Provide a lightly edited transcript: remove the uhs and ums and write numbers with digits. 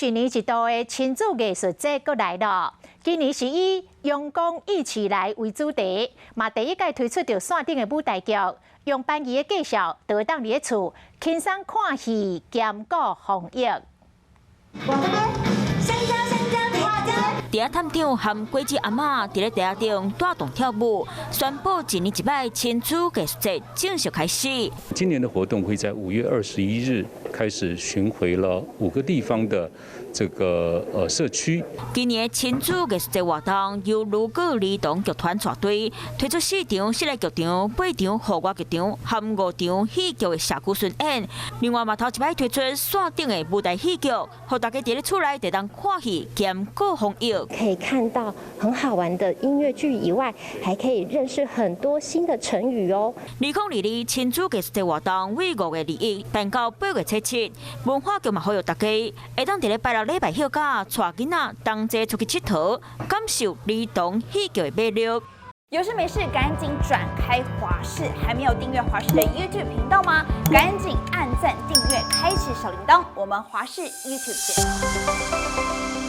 一年一度的親子藝術節閣來囉。今年是以陽光一起來為主題，嘛第一屆推出著線頂的舞台劇，用班儀的介紹，就會當佇咧厝輕鬆看戲兼顧防疫。香蕉，香蕉，香蕉。佇遐探長和果子阿嬤佇咧台仔頂帶動跳舞，宣布一年一擺親子藝術節正式開始。今年的活動會在5月21日開始巡迴了五個地方的這個社區。今年親子藝術節活動由如果兒童劇團帶隊，推出四場室內劇場、八場戶外劇場和五場戲劇的社區巡演。另外嘛頭一擺推出線頂的舞台戲劇，予大家佇咧厝內會當看戲兼顧防疫。可以看到很好玩的音樂劇以外，還可以認識很多新的成語哦。2022親子藝術節活動為5月21辦到8月初7，文化局嘛呼籲大家會當佇咧拜六禮拜休假，帶囡仔同齊出去𨑨迌，感受兒童戲劇的魅力。有事沒事趕緊轉開華視，還沒有訂閱華視的 YouTube 頻道嗎？趕緊按讚訂閱，開啟小鈴鐺。我們華視 YouTube 見。